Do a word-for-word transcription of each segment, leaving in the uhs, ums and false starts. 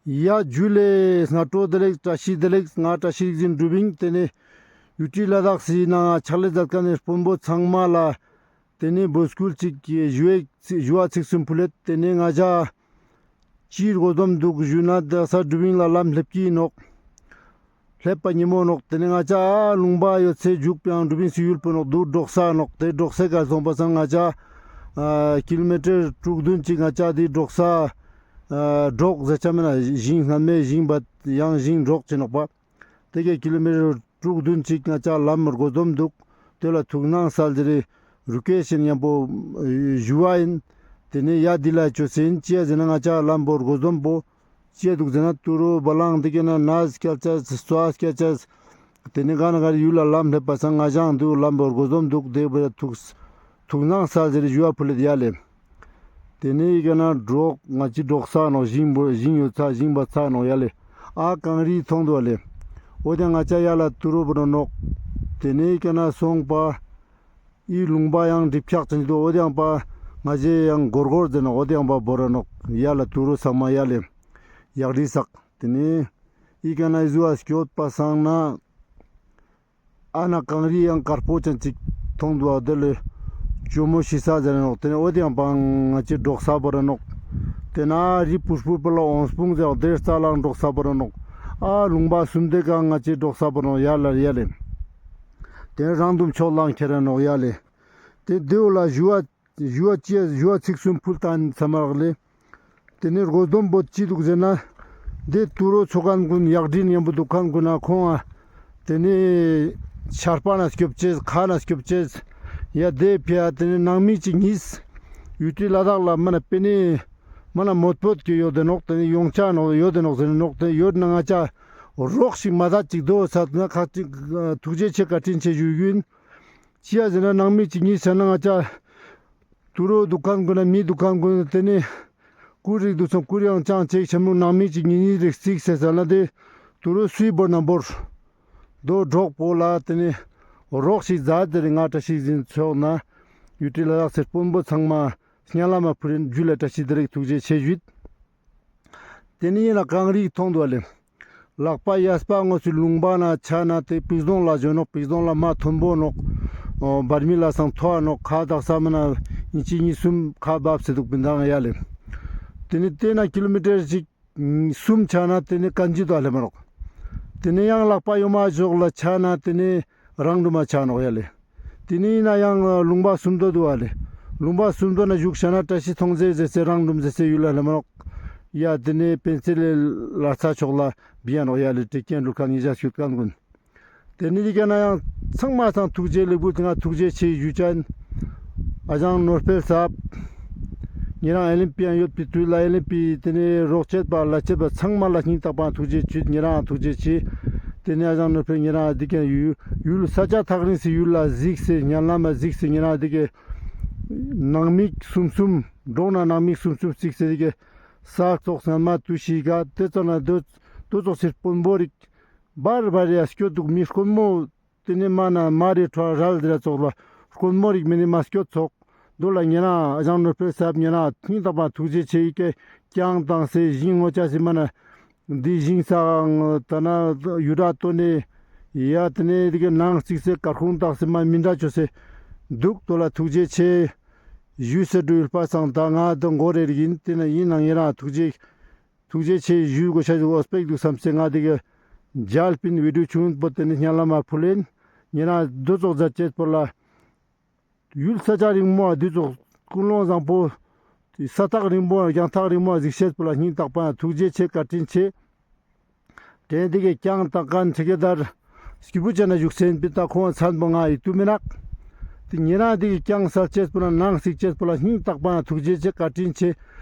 ཡ་ཇུ་ལེ། སྔ་དྲོ་བདེ་ལེགས། བཀྲ་ཤིས་བདེ་ལེགས། ང་བཀྲ་ཤིས་རིག་འཛིན་གྲུབ་ཨིན། ཏེ་ནེ་ཡུ་ཊི་ལ་དྭགས་སི་ནང་ཕྱག་ལས་མཛད་མཁན་ནི་དཔོན་པོ་ཚང་མ་ལ་ཏེ་ནེ་འབོད་སྐུལ་ཅིག་ཞུ་ཡེ་ཞུ་བ་ཚིག་གསུམ་ཕུལ་ལེད། ཏེ་ནེ་ང་ཞ་ཅི་དགོས་དོམ་འདུག་ཞུ་ན་དག་ས་གྲུབ་ཨིན་ལ་ལམ་སླེབས་ཀྱི་ནོག། སླེབས་པ་ཉེ་མོ་ནོག། ཏེ་ནེ་ང་ཞ་ཨ་ལུང་པ་ཡོད་སའི་མཇུག་པའང་གྲུབ་ཨིན་སི་ཡུལ་པོ་ནོག། དུ་འབྲོག་ས་ནོག། ཏེ་འབྲོག་སའི་ཀ་སོང་པ་སང་ང་ཞ་ཨ་ཀི་ལོ་མི་ཊར་དྲུག་བདུན་ཅིག་ང་ཞ་ཏེ་འབྲོག་ས་ཨ་འབྲོག་ཟེར་ཆ་མེད་ན་ཞིང་སྔ་མའི་ཞིང་པ་ཡང་ཞིང་འབྲོག་ཅེ་ནོག་པ། ཏེ་གའི་ཀི་ལོ་མི་ཊར་དྲུག་བདུན་ཅིག་ང་ཞ་ལམ་དགོས་དོམ་འདུག། ཏེ་ལ་ཐུགས་སྣང་སལ་ཟེར་རེ་རུ་ཀེ་ཤན་ཉམ་པོ་ཞུ་བ་ཨིན། ཏེ་ནེ་ཡ་འདི་ལ་ཅོ་སེ་ཨིན། ཅི་ཡ་ཟེར་ན་ང་ཞ་ལམ་བོ་དགོས་དོམ་པོ་ཅི་ཡ་འདུག་ཟེར་ན་དུ་རུ་བ་ལང་འདི་ཀེ་ན་ནས་སྐྱལ་ཅེས་སོ་ཨ་སྐྱལ་ཅེས་ཏེ་ནེ་ག་ན་ག་རེ་ཡུལ་ལ་ལམ་སླེབས་པ་སང་ང་ཞའང་འདུག་ལམ་བོ་དགོས་དོམ་འདུག། ཏེ་བོ་ཐུགས་ཐུགས་སྣང་སལ་ཟེར་རེ་ཞུ་བ་ཕུལ་ལེད་ཡ་ལེ། ཏེ་ནེ་ཡི་ག་ན་འབྲོག་ང་ཞའི་འབྲོག་ས་ནོག། ཞིང་པོ་ཞིང་ཡོད་ས་ཞིང་པ་ས་ནོག་ཡ་ལེ། ཨ་གངས་རི་ཐོང་དུག་ལེ། འོ་ཏེ་ང་ཞ་ཡ་ལ་དུ་རུ་བོ་ར་ནོག། ཏེ་ནེ་ཡི་ག་ན་སོང་པ་ཨི་ལུང་པ་ཡང་འགྲིབ་ཆག་ཅན་དུག། འོ་ཏེ་ཡང་པ་ང་ཞའི་ཡང་གོར་གོར་ཟེར་ནོག། འོ་ཏེ་ཡང་པ་བོ་ར་ནོག་ཡ་ལེ། དུ་རུ་ཚང་མ་ཡ་ལེ། ཡག་རི་སག། ཏེ་ནེ་ཡི་ག་ན་ཟུ་བ་སྐྱོད་པ་སང་ན་ཨ་ན་གངས་རི་ཡང་དཀར་པོ་ཅན་ཅིག་ཐོང་དུག། ཨ་ཏེ་ལེ་ཇོ་མོ་ཤི་ས་ཟེར་ནོག། ཏེ་ནེ་འོ་ཏེ་ཡང་པ་ང་ཞའི་འབྲོག་ས་བོ་ར་ནོག། ཏེ་ན་རི་ཕུར་ཕུར་པོ་ལ་འོང་སྤུངས་ཟེར་ཏེ་རྩ་ལའང་འབྲོག་ས་བོ་ར་ནོག། ཨ་ལུང་པ་སུམ་ཏེ་ཀ་ང་ཞའི་འབྲོག་ས་བོ་ར་ནོག་ཡ་ལེ་ཡ་ལེ། ཏེ་རང་དུམ་ཕྱོགས་ལའང་ཁྱེར་ར་ནོག་ཡ་ལེ། ཏེ་དེའུ་ལ་ཞུ་བ་ཞུ་བ་ཅི་ཞུ་བ་ཚིག་གསུམ་ཕུལ་ཏང་ཚང་མ་རག་ལེ། ཏེ་ནེ་དགོས་དོམ་པོ་ཅི་འདུག་ཟེར་ན། ཏེ་དུ་རུ་ཚོ་མཁན་གུན་ཡག་འདྲིན་ཉམ་པོ་དུག་མཁན་གུན་ན་ཁོང་ང་ཏེ་ནེ་ཆར་པ་ན་སྐྱོབ་ཅེས་ཁ་ན་སྐྱོབ་ཅེས་ཡ་ཏེ་ཕི་ཡ་ཏེ་ནེ་ནང་མི་ཅིག་ཉིས་ཡུ་ཊི་ལ་དྭགས་ལ་མ་ན་པེ་ནེ་མ་ན་མོད་པོད་ཀྱི་ཡོད་དེ་ནོག། ཏེ་ནེ་ཡོང་ཆ་ནོག་ཡོད་དེ་ནོག་ཟེར་ནོག། ཏེ་ཡོད་ན་ང་ཞ་རོགས་ཤིག་མ་ད་ཅིག་དོ་ས་ན་ཁ་ཅིག་ཐུགས་རྗེ་ཆེ་བཀའ་དྲིན་ཆེ་ཞུ་གུན། ཅི་ཡ་ཟེར་ན་ནང་མི་ཅིག་ཉིས་ཟེར་ན་ང་ཞ་དུ་རུ་དུག་མཁན་གུན་ན་མི་དུག་མཁན་གུན་ན་ཏེ་ནེ་ཀུར་རིག་དུག་སོང་། ཀུར་ཡང་ཅང་ཅེག་ཆེན་མོ་ནང་མི་ཅིག་ཉིས་ཉིས་རིག་རྩིག་ཟེར་ཟ་ལ་ཏེ་དུ་རུ་སུའི་བོར་ན་བོར་དོ་འབྲོག་པོ་ལ་ཏེ་ནེ་རོགས་ཤིག་ཛད་ཏེ་རེ་ང་བཀྲ་ཤིས་རིག་འཛིན་ཚོགས་ན་ཡུ་ཊི་ལ་དྭགས་སི་དཔོན་པོ་ཚང་མ་སྙན་ལམ་མ་ཕུལ་ཨིན། ཇུ་ལེ། བཀྲ་ཤིས་བདེ་ལེགས། ཐུགས་རྗེ་ཆེ་ཞུས། ཏེ་ནེ་ཡིན་ན་གངས་རི་ཐོང་དུག་ལེ། ལག་པ་གཡས་པ་ངོས་སུ་ལུང་པ་ན་ཆ་ན་ཏེ་པིག་རྫོང་ལ་ཞོན་ནོག། པིག་རྫོང་ལ་མ་མཐོན་པོ་ནོག། འོ་བར་མི་ལ་སང་མཐོ་བ་ནོག། ཁ་དག་ས་མ་ན་ཨིན་ཅི་ཉིས་གསུམ་ཁ་བབས་སེ་དུག་པིན་དང་ཡ་ལེ། ཏེ་ནེ་ཏེ་ན་ཀི་ལོ་མི་ཊར་ཅིག་གསུམ་ཆ་ན་ཏེ་ནེ་ཀན་ཇི་དུ་ལེ་མ་ནོག། ཏེ་ནེ་ཡང་ལག་པ་གཡོན་མ་ཞོག་ལ་ཆ་ན་ཏེ་ནེ་རང་དུ་མ་ཆ་ནོག་ཡ་ལེ། ཏེ་ནེ་ཡིན་ན་ཡང་ལུང་པ་སུམ་མདོ་དུག་ཨ་ལེ། ལུང་པ་སུམ་མདོ་ན་བཞུགས་ཤ་ན་བཀྲ་ཤིས་མཐོང་རྩེ་ཟེར་སེ་རང་དུམ་ཟེར་སེ་ཡུལ་ལ་ལེ་མ་ནོག། ཡ་ཏེ་ནེ་པེན་སི་ལེ་ལ་ཚ་ཕྱོགས་ལ་བི་ཡ་ནོག་ཡ་ལེ། ཏེ་ཀེན་ལུ་ཁན་ཉི་ཞག་སྐྱོད་ཁན་གུན། ཏེ་ནེ་ཡི་ག་ན་ཡང་ཚང་མ་སང་ཐུགས་རྗེ་ལེ་བུ་ཏེ་ང་ཐུགས་རྗེ་ཆེ་ཞུ་ཅན། ཨ་ཞང་ནོར་འཕེལ་ས་ཉེ་རང་ཨེ་ལེན་པི་ཡང་ཡོད་པི་ཏུས་ལ་ཨེ་ལེན་པི་ཏེ་ནེ་རོགས་བྱེད་པ་ལ་བྱེད་པ་ཚང་མ་ལ་སྙིང་ཐག་པ་ཐུགས་རྗེ་ཆེ། ཉེ་རང་ཐུགས་རྗེ་ཆེ། ཏེ་ནེ་ཨ་ཞང་ནོར་འཕེལ་ཉེ་རང་འདི་ཀ་ཡུལ་ཡུལ་ས་ཆ་ཐག་རིང་སེ་ཡུལ་ལ་གཟིགས་སེ་ཉེ་རང་མ་གཟིགས་སེ་ཉེ་རང་འདི་ཀ་ནང་མི་གསུམ་གསུམ་འབྲོག་ན་ནང་མི་གསུམ་གསུམ་གཟིགས་སེ་འདི་ཀ་ས་ཚོགས་སྔན་མ་དུས་ཤིག་ག་ཏེ་ཚོགས་ན་དོ་དོ་ཚོགས་སེ་དཔོན་པོ་རིག་བར་བར་ཡ་སྐྱོད་དུག་མི་དཀོན་མོ། ཏེ་ནེ་མ་ན་མ་རེ་ཁྲོ་རལ་ཟེར་ཙོགས་ལ་དཀོན་མོ་རིག་མི་ནི་མ་སྐྱོད་ཚོགས་དུ་ལ་ཉེ་རང་ཨ་ཞང་ནོར་འཕེལ་ས་ཉེ་རང་སྙིང་ཐག་པ་ཐུགས་རྗེ་ཆེ། ཡི་གེ་རྐྱང་བཏང་སེ་ཞིང་ངོ་ཅ་སེ་མ་ན་འདི་ཞིང་ས་ད་ན་ཡུ་ར་ཏོ་ནེ་ཡ་ཏེ་ནེ་འདི་ག་ནང་རྩིག་སེ་ཀར་ཁུང་བཏགས་སེ་མ་མི་འདྲ་ཅོ་སེ་དུག། དུ་ལ་ཐུགས་རྗེ་ཆེ་ཞུས་སེ་འགྲོ་ཡུལ་པ་སང་ད་ང་དང་མགོ་རེ་རིག་ཡིན། ཏེ་ན་ཡིན་ན་ཉེ་རང་ཐུགས་རྗེ་ཐུགས་རྗེ་ཆེ་ཞུ་དགོས་ཤ་ཞིག་འོ་སྤེག་དུག་བསམ་སེ་ང་འདི་ག་མཇལ་པིན་བི་ཌིའོ་ཆུང་པོ་ཏེ་ནེ་སྙན་ལ་མ་ཕུལ་ལེན། ཉེ་རང་དུ་ཚོགས་མཛད་ཅེས་པོ་ལ་ཡུལ་ས་ཆ་རིང་མོ་དུ་ཚོགས་ཀུན་སློང་བཟང་པོ་ས་ཐག་རིང་མོ་རྒྱང་ཐག་རིང་མོ་གཟིགས་ཤེས་པོ་ལ་སྙིང་ཐག་པ་ཐུགས་རྗེ་ཆེ་བཀའ་དྲིན་ཆེ། ཏེ་འདི་ག་རྐྱང་བཏང་ཁན་ཁྲི་ཀེ་དར་སྐྱིད་པོ་ཅན་ན་བཞུགས་སེ་ཡིན་པིན་ད་ཁོང་མཚན་པོ་ང་ཡི་ཏུ་མི་ནག། ཏེ་ཉེ་རང་འདི་ག་རྐྱང་སལ་ཅེས་པོ་ན་ནང་གཟིགས་ཅེས་པོ་ལ་སྙིང་ཐག་པ་ཐུགས་རྗེ་ཆེ་བཀའ་དྲིན་ཆེ།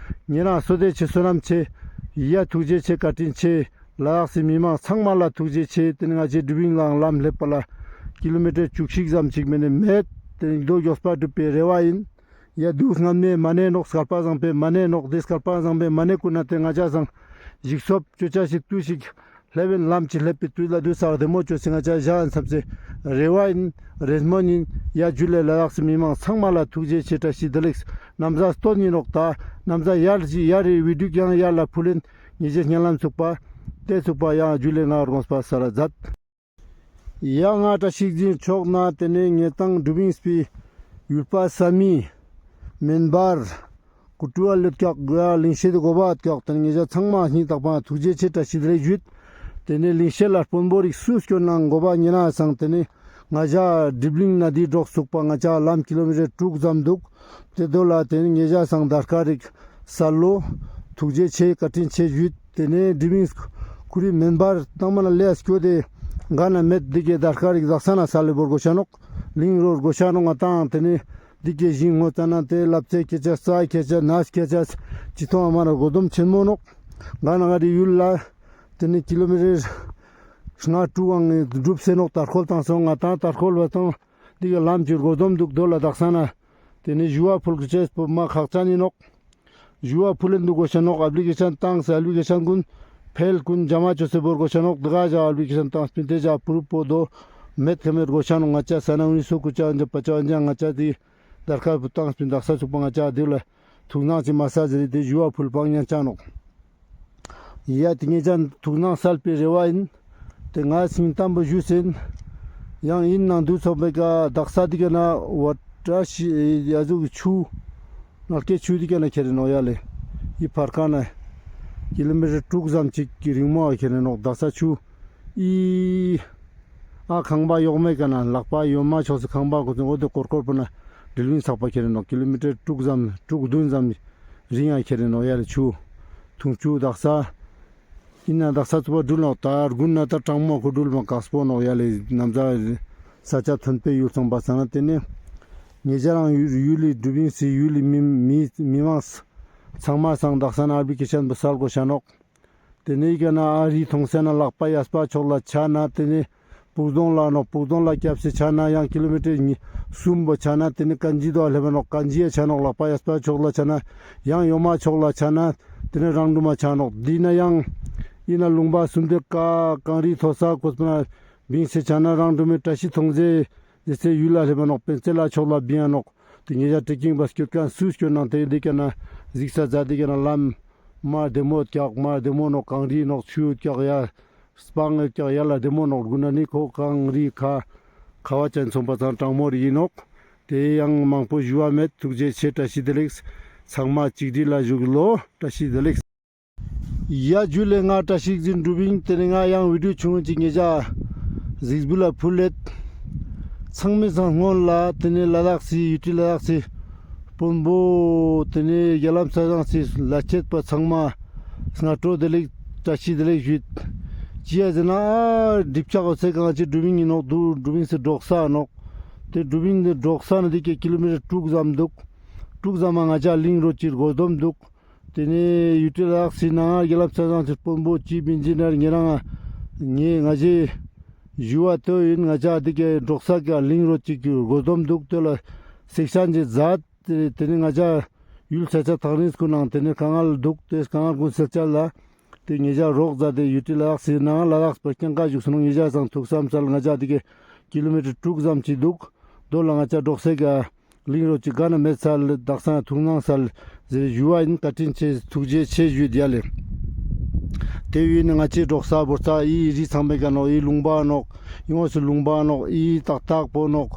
ཉེ་རང་བསོད་བདེ་ཆེ་བསོད་ནམས་ཆེ། ཡ་ཐུགས་རྗེ་ཆེ་བཀའ་དྲིན་ཆེ། ལ་དྭགས་སི་མི་མང་ཚང་མ་ལ་ཐུགས་རྗེ་ཆེ། ཏེ་ནེ་ང་ཞའི་སྒྲུབ་ཡིན་ལའང་ལམ་སླེབས་པ་ལ་ཀི་ལོ་མི་ཊར་བཅུ་གཅིག་ཙམ་ཅིག་མེད་ནེ་མེད། ཏེ་ནེ་དོ་མགྱོགས་པ་སྒྲུབ་པའི་རེ་བ་ཡིན། ཡ་དུས་སྔ་མའི་མ་ནེ་ནོག། སྐལ་པ་བཟང་པོའི་མ་ནེ་ནོག། ཏེ་སྐལ་པ་བཟང་པོའི་མ་ནེ་ཀུན་ན་ཏེ་ང་ཅག་སང་ཞིག་སོབ་ཅོ་ཅ་ཞིག་ཏུས་ཤིག་ སླེབས་ཡིན། ལམ་ཅིག་སླེབས་པའི་དུས་ལ་དུས་ས་བདེ་མོ་བཅོས་སེ་ང་ཅག་བཞག་ཡིན་བསམ་སེ་རེ་བ་ཡིན། རེ་སྨོན་ཡིན། ཡ་ཇུ་ལེ། ལ་དྭགས་སི་མི་མང་ཚང་མ་ལ་ཐུགས་རྗེ་ཆེ། བཀྲ་ཤིས་བདེ་ལེགས། ནམ་ཟླ་སྟོན་ཡིན་ནོག་ད། ནམ་ཟླ་ཡར་ཡར་རེ་བི་ཌིའོ་ཡང་ཡར་ལ་ཕུལ་ཡིན། ཉེ་ཞའི་སྙན་ལམ་ཚུགས་པ། དེ་ཚུགས་པ། ཡང་ཇུ་ལེ། ང་དགོངས་པ་སལ་ལ་མཛད། ཡ་ང་བཀྲ་ཤིས་འཛིན་ཕྱོགས་ན་དེ་ནས་ངེ་དང་སྒྲུབ་ཡིན་སྤི་ཡུལ་པ་ས་མི་མེན་པར་ཀུ་ཀྲུ་བ་ལེབ་ཀྱག་གོ་ཡ་གླིང་ཤེད་དུ་གོ་བ་ཀྱག་དེ་ནས་ཉེ་ཞ་ཚང་མ་སྙིང་ཐག་པ་ཐུགས་རྗེ་ཆེ། བཀྲ་ཤིས་བདེ་ལེགས་ཞུས། དེ་ནས་གླིང་ཤེད་ལ་དཔོན་པོ་རིགས་སུ་སྐྱོད་ནང་གོ་བ་ཉེ་ན་སང་དེ་ནས་ང་ཞ་སྒྲིབ་གླིང་ན་དེའི་འབྲོག་ཚུགས་པ་ང་ཅག་ལམ་ཀི་ལོ་མི་ཊར་དྲུག་ཙམ་འདུག། དེ་དོ་ལ་དེ་ནས་ཉེ་ཞ་སང་དར་ཁ་རིགས་སལ་ལོ། ཐུགས་རྗེ་ཆེ། བཀའ་དྲིན་ཆེ་ཞུས། དེ་ནས་དྲི་མིང་ཁུ་རི་མེན་པར་ཏང་མ་ན་ལས་སྐྱོ་དེ་ག་ན་མེད་འདི་གའི་དར་ཁ་རིགས་ཟག་ས་ན་སལ་ལེ་བོར་གོ་ཤ་ནོག། གླིང་རོར་གོ་ཤ་ནོག། ང་དང་དེ་ནས་འདི་གའི་ཞིང་ངོ་ཙ་ན་དེ་ལབ་ཚེ་ཁྱེད་ཅག་རྩྭ་ཁྱེད་ཅག་ནས་ཁྱེད་ཅག་ཅི་ཐོང་ཨ་མ་ན་གོ་དོམ་ཆེན་མོ་ནོག། ག་ན་ག་རི་ཡུལ་ལ་དེ་ནས་ཀི་ལོ་མི་ཊར་ལྔ་དྲུག་ཨང་འགྲུབ་སེ་ནོག། དར་ཁོལ་བཏང་སོང་། ང་དང་དར་ཁོལ་བ་དང་འདི་གའི་ལམ་གྱི་གོ་དོམ་འདུག། དོ་ལ་དག་ས་ན་དེ་ནས་ཞུ་བ་ཕུལ་གི་ཅེས་པོ་མ་ཁག་ཅན་ཡིན་ནོག། ཞུ་བ་ཕུལ་ལེན་དུ་གོ་ཤ་ནོག། ཨབ་ལི་ཀེ་ཤན་བཏང་སེ་ཨབ་ལི་ཀེ་ཤན་ཀུན་ཕེལ་ཀུན་ཇ་མ་ཅོ་སེ་བོར་གོ་ཤ་ནོག། དི་ག་ཞག་ཨབ་ལི་ཀེ་ཤན་བཏང་སྤིན་ཏེ་ཞག་པུ་རུ་པོ་དོ་མེད་ཁ་མེད་གོ་ཤ་ནོག། ང་ཅག་ས་ན་འུ་ནི་སུ་གུ་ཅག་འཇ་པ་ཅག་འཇ། ང་ཅག་དི་དར་ཁ་བུ་བཏང་སྤིན་དག་ས་ཚུགས་པ་ང་ཅག་དེ་ལ་ཐུགས་སྣང་ཅི་མ་ས་ཟེར་དེ་ཞུ་བ་ཕུལ་པང་ཉན་ཅ་ནོག། ཡ་དེ་ངེད་ཅག་ཐུགས་སྣང་སལ་པའི་རེ་བ་ཡིན། དེ་ང་སྙིང་གཏམ་པོ་ཞུས་ཟིན། ཡང་ཡིན་ནང་དུས་ཚོགས་པའི་ཀ་དག་ས་དེ་ཀ་ན་བ་བཀྲ་ཤིས་ཡ་ཟུག་གི་ཆུ་ནག་སྐྱེས་ཆུ་དེ་ཀ་ན་ཁྱེར་རེ་ནོག་ཡ་ལེ། ཡི་ཕར་ཀ་ན་ཀི་ལོ་མི་ཊར་དྲུག་ཙམ་ཅིག་གི་རིང་མོ་ཁྱེར་རེ་ནོག། དག་ས་ཆུ་ཡི་ཨ་ཁང་པ་ཡོག་མེད་ཀ་ན་ལག་པ་ཡོད་མ་ཆོག་སེ་ཁང་པ་ཁོ་ཚོ་འོ་དེ་ཀོར་ཀོར་པོ་ན་དྲིལ་བིང་ཚག་པ་ཁྱེར་རེ་ནོག། ཀི་ལོ་མི་ཊར་དྲུག་ཙམ་དྲུག་བདུན་ཙམ་རིང་ཡ་ཁྱེར་རེ་ནོག་ཡ་ལེ། ཆུ་འཐུང་ཆུ་དག་ས་ཡིན་ན་དག་ས་ཚུགས་པ་འགྲུལ་ནོག། ད་དགུན་ན་ད་གྲང་མོ་ཁོ་འགྲུལ་མ་དཀགས་པོ་ནོག་ཡ་ལེ། ནམ་ཟླ་ས་ཆ་ཐོན་པའི་ཡུལ་སོང་པ་སང་ན་དེ་ནས་ཉེ་ཞ་རང་ཡུལ་ཡུལ་ལི་འགྲུལ་བིང་སི་ཡུལ་ལི་མི་མི་མི་མང་ཚང་མ་སང་དག་ས་ན་ཨབ་ལི་ཀེ་ཤན་པོ་སལ་གོ་ཤ་ནོག། དེ་ནས་ཡི་ག་ན་ཨ་རི་ཐོང་སེ་ན་ལག་པ་གཡས་པ་ཕྱོགས་ལ་ཆ་ན་དེ་ནས་སྤུ་རྡོང་ལ་ནོག། སྤུ་རྡོང་ལ་སྐྱབས་སེ་ཆ་ན་ཡང་ཀི་ལོ་མི་ཊར་གསུམ་པོ་ཆ་ན་དེ་ནས་ཀན་ཇི་དོ་སླེབས་པ་ནོག། ཀན་ཇི་ཡ་ཆ་ནོག། ལག་པ་གཡས་པ་ཕྱོགས་ལ་ཆ་ན་ཡང་ཡོ་མ་ཕྱོགས་ལ་ཆ་ན་དེ་ནས་རང་དྲུམ་མ་ཆ་ནོག། དེ་ན་ཡང་ཡིན་ན་ལུང་པ་གསུམ་དེ་ཀ་གངས་རི་མཐོ་ས་ཁོ་ཚོ་ན་བིང་སེ་ཆ་ན་རང་དྲུམ་མའི་བཀྲ་ཤིས་ཐོང་ཟེ་ཟེར་སེ་ཡུལ་ལ་སླེབས་པ་ནོག། པེན་ཚེ་ལ་ཕྱོགས་ལ་བིང་ཡ་ནོག། དེ་ཉེ་ཞ་ཊེ་ཀིང་པ་སྐྱོད་མཁན་སུ་སྐྱོད་ནང་དེ་འདི་ཀ་ན་གཟིགས་ས་ཛ་འདི་ཀ་ན་ལམ་མ་བདེ་མོ་ཀྱག། མ་བདེ་མོ་ནོག། གངས་རི་ནོག། ཆུ་ཀྱག་ཡ་སྤང་ཀྱག་ཡ་ལ་བདེ་མོ་ནོག། དགུན་ན་ནི་ཁོ་གངས་རི་ཁ་ཁ་བ་ཅན་ཚོང་པ་ཚང་གྲང་མོ་རི་ཡིན་ནོག། དེ་ཡང་མང་པོ་ཞུ་བ་མེད། ཐུགས་རྗེ་ཆེ། བཀྲ་ཤིས་བདེ་ལེགས། ཚང་མ་གཅིག་སྒྲིལ་ལ་བཞུགས་ལོ། བཀྲ་ཤིས་བདེ་ལེགས། ཡ་ཇུ་ལེ། ང་བཀྲ་ཤིས་འཛིན་གྲུབ་ཡིན། དེ་ནས་ང་ཡང་བི་ཌིའོ་ཆུང་ངུ་ཅིག་ཉེ་ཞ་གཟིགས་འབུལ་ལ་ཕུལ་ལེད། ཚང་མའི་སང་སྔོན་ལ་དེ་ནས་ལ་དྭགས་སི་ཡུ་ཊི་ལ་དྭགས་སི་དཔོན་པོ་དེ་ནས་རྒྱ་ལམ་ས་ཟངས་སི་ལ་ཆེད་པ་ཚང་མ་སྔ་དྲོ་བདེ་ལེགས་བཀྲ་ཤིས་བདེ་ལེགས་ཞུས། ཅི་ཡ་ཟེར་ན་ཨ་གྲིབ་ཆགས་འོ་ཚེ་གང་ཅི་གྲུབ་ཡིན་ཡིན་ནོག། དུ་གྲུབ་ཡིན་སི་འབྲོག་ས་ནོག། དེ་གྲུབ་ཡིན་དེ་འབྲོག་ས་ན་དེ་ཀ་ཀི་ལོ་མི་ཊར་དྲུག་ཙམ་འདུག། དྲུག་ཙམ་མ་ང་ཅག་གླིང་རོ་ཅིག་གོ་དོམ་འདུག། དེ་ནས་ཡུ་ཊི་ལ་དྭགས་སི་ནང་རྒྱ་ལམ་ས་ཟངས་སི་དཔོན་པོ་ཅིབ་ཨིན་ཇི་ནར་ཉེ་རང་ང་ངས་ང་ཞེ་ཞུ་བ་ལྟོས་ཡིན། ང་ཅག་འདི་གའི་འབྲོག་ས་ག་གླིང་རོ་གཅིག་གི་གོ་དོམ་འདུག། དེ་ལ་སེག་ཤན་ཅིག་མཛད། དེ་ནས་ང་ཅག་ཡུལ་ས་ཆ་ཐག་རིང་སྐུ་ནང་དེ་ནས་དཀའ་ངལ་འདུག། དེ་དཀའ་ངལ་ཀུན་སེལ་ཆ་ལ་དེ་ཉེ་ཞ་རོགས་མཛད་དེ་ཡུ་ཊི་ལ་དྭགས་སི་ནང་ལ་དྭགས་པ་རྐྱང་ཀ་བཞུགས་སོང་། ཉེ་ཞ་སང་ཐུགས་བསམ་སལ། ང་ཅག་འདི་གའི་ཀི་ལོ་མི་ཊར་དྲུག་ཙམ་ཅིག་འདུག། དོ་ལ་ང་ཅག་འབྲོག་ས་ག་གླིང་རོ་གཅིག་ག་ན་མེད་ས་ལ་དག་ས་ཐུགས་སྣང་སལ་ཟེར་ཞུ་བ་ཡིན། བཀའ་དྲིན་ཆེ། ཐུགས་རྗེ་ཆེ་ཞུས་ཡ་ལེ། དེ་བས་ན་ང་ཅི་འབྲོག་ས་བོར་ས་ཨི་རི་ཚང་མའི་ཀ་ནོག། ཨི་ལུང་པ་ནོག། ཨི་ངོས་སུ་ལུང་པ་ནོག། ཨི་ཏག་ཏག་པོ་ནོག།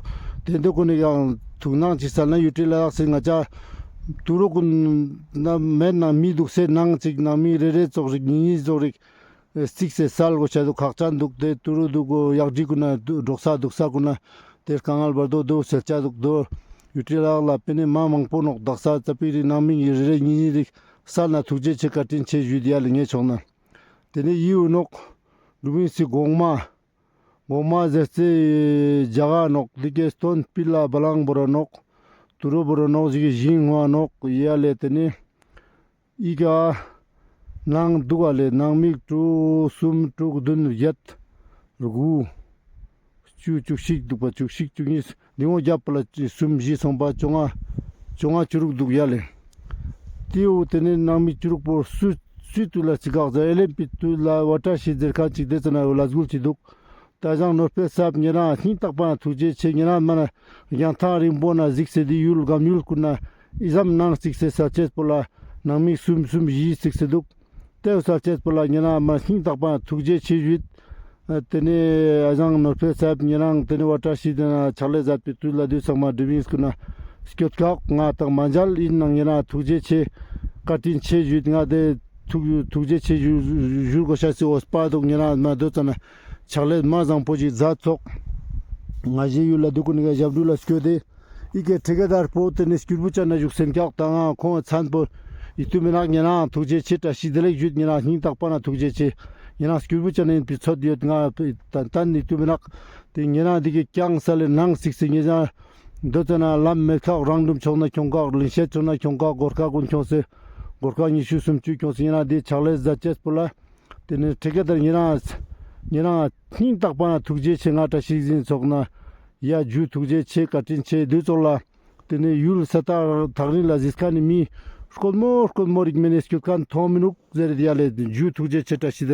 དེ་འདི་ཀུན་ནི་ཡང་ཐུགས་སྣང་ཅིག་སལ་ན་ཡུ་ཊི་ལ་དྭགས་སི་ང་ཅག་ཏུ་རུ་ཀུན་ན་མེད་ན་མི་འདུག་སེ་ནང་ཅིག་ནང་མི་རེ་རེ་ཙོགས་རིག་ཉིས་ཉིས་ཙོགས་རིག། རྩིག་སེ་སལ་གོ་ཆ་དུག། ཁག་ཅན་དུག། དེ་ཏུ་རུ་དུག་གོ་ཡག་སྒྲིག་གུན་ན་འབྲོག་ས་དུག་ས་གུན་ན་དེ་དཀའ་ངལ་བར་དོ་དོ་སེལ་ཆ་དུག། དོ་ཡུ་ཊི་ལ་དྭགས་ལ་པེ་ནེ་མ་མང་པོ་ནོག། དག་ས་ཙ་པིག་རིག་ནང་མི་ཡི་རེ་རེ་ཉིས་ཉིས་རིག་སལ་ན་ཐུགས་རྗེ་ཆེ་བཀའ་དྲིན་ཆེ་ཞུས་ཏེ་ཡ་ལེ་ངས་ཆོག་ན། དེ་ནེ་ཡིའུ་ནོག། འབྲུག་མིང་སི་གོང་མ། གོང་མ་ཟེར་ཙེ་རྒྱ་གར་ནོག། དེ་ཀའི་སྟོན་སྤི་ལ་བ་ལང་བོ་ར་ནོག། ཏུ་རུ་བོ་ར་ནོག་ཞིག་གི་ཞིང་ངོ་ནོག་ཡ་ལེ། དེ་ནེ་ཨི་ཀ་ནང་དུག་ག་ལེ། ནང་མི་དྲུག་གསུམ་དྲུག་བདུན་བརྒྱད་དགུ་བཅུ་བཅུ་གཅིག་དུག་པ། བཅུ་གཅིག་བཅུ་གཉིས་འདི་ངོ་རྒྱབ་པ་ལ་གསུམ་བཞི་སོང་པ་བཅོ་ལྔ་བཅོ་ལྔ་བཅུ་དྲུག་དུག་ཡ་ལེ། དེའུ་དེ་ནེ་ནང་མི་བཅུ་དྲུག་པོ་སུ་ སྤྲུལ་དུས་ལ་ཅི་གག་ཟེར་ཨེ་ལེན་པི་དུས་ལ་བ་ཏྲ་ཤི་ཟེར་ཁན་ཅིག་དེ་ཙ་ན་ལ་སྒུལ་ཅི་དུག། ད་ཞང་ནོར་སྤེལ་སབ་ཉེ་རང་སྙིང་ཐག་པ་ན་ཐུགས་རྗེ་ཆེ། ཉེ་རང་མ་ན་རྒྱང་ཐང་རིང་པོ་ན་གཟིགས་སེ་དེ་ཡུལ་སྒམ་ཡུལ་ཀུན་ན་ཨི་ཙམ་ནང་གཟིགས་སེ་ས་ཆེས་པོ་ལ་ནང་མི་གསུམ་གསུམ་བཞི་གཟིགས་སེ་དུག། ཏེ་ས་ཆེས་པོ་ལ་ཉེ་རང་མ་སྙིང་ཐག་པ་ན་ཐུགས་རྗེ་ཆེ་ཞུས། ཨ་ཏེ་ནེ་ཨ་ཞང་ནོར་སྤེལ་སབ་ཉེ་རང་ཏེ་ནེ་བ་ཏྲ་ཤི་དེ་ན་ཕྱག་ལས་མཛད་པའི་དུས་ལ་དུས་ཚང་མ་སྒྲིབ་ཡིན་སྐུ་ན་སྐྱོད་ཁག་ང་དང་མ་མཇལ་ཡིན་ནང་ཉེ་རང་ཐུགས་རྗེ་ཆེ། བཀའ་དྲིན་ཆེ་ཞུས། ང་དེ་ཐུགས་ཐུགས་རྗེ་ཆེ་ཞུ་ཞུ་དགོས་ཤ་སི་འོས་པ་དུག། ཉེ་རང་མ་དོ་ཙ་ན་ཕྱག་ལས་མ་བཟང་པོ་ཞིག་མཛད་ཚོགས། ང་ཞེ་ཡུལ་ལ་དུག་གུ་ནི་ག་ཞབས་དྲུང་ལ་སྐྱོད་དེ། ཨི་ཀེ་ཁྲི་ཀ་དར་པོ་ཏེ་ནེ་སྐྱུར་བུ་ཅན་ན་བཞུགས་སེན་ཀྱག་ད་ང་ཁོང་མཚན་པོ་ཡིད་དུ་མི་ནག། ཉེ་རང་ཐུགས་རྗེ་ཆེ། བཀྲ་ཤིས་བདེ་ལེགས་ཞུས། ཉེ་རང་སྙིང་ཐག་པ་ན་ཐུགས་རྗེ་ཆེ། ཉེ་རང་སྐྱུར་བུ་ཅན་ན་ཡིན་པའི་ཚོད་ཡོད། ང་ཏན་ཏན་ཡིད་དུ་མི་ནག། ཏེ་ཉེ་རང་འདི་གི་ཀྱང་ས་ལེ་ནང་གཟིགས་སེ་ཉེ་རང་དོ་ཙ་ན་ལམ་མེད་ཁག་རང་འགྲུམ་ཆོག་ན་ཁྱོང་ཁག་ལིང་ཤེད་ཆོག་ན་ཁྱོང་ཁག་སྒོར་ཁ་ཀུན་ཁྱོང་སེ་སྒོར་ཁ་ཉི་ཤུ་སུམ་ཅུ་ཁྱོང་སེ་ཉེ་རང་འདི་ཕྱག་ལས་མཛད་ཅེས་པོ་ལ། ཏེ་ནེ་ཁྲི་ཀ་དར་ཉེ་རང་ཉེ་རང་སྙིང་ཐག་པ་ན་ཐུགས་རྗེ་ཆེ། ང་བཀྲ་ཤིས་ཟིན་ཚོགས་ན་ཡ་ཇུ་ཐུགས་རྗེ་ཆེ། བཀའ་དྲིན་ཆེ། དུས་ཚོགས་ལ་ཏེ་ནེ་ཡུལ་ས་ཐག་ཐག་རིང་ལ་གཟིགས་ཁན་ནི་མི་དཀོན་མོ་དཀོན་མོ་རིག་མེད་ནེ་སྐྱོད་ཁན་མཐོང་མི་ནུག་ཟེར་ཡ་ལེ། ཇུ་ཐུགས་རྗེ་ཆེ། བཀྲ་ཤིས་བདེ་ལེགས།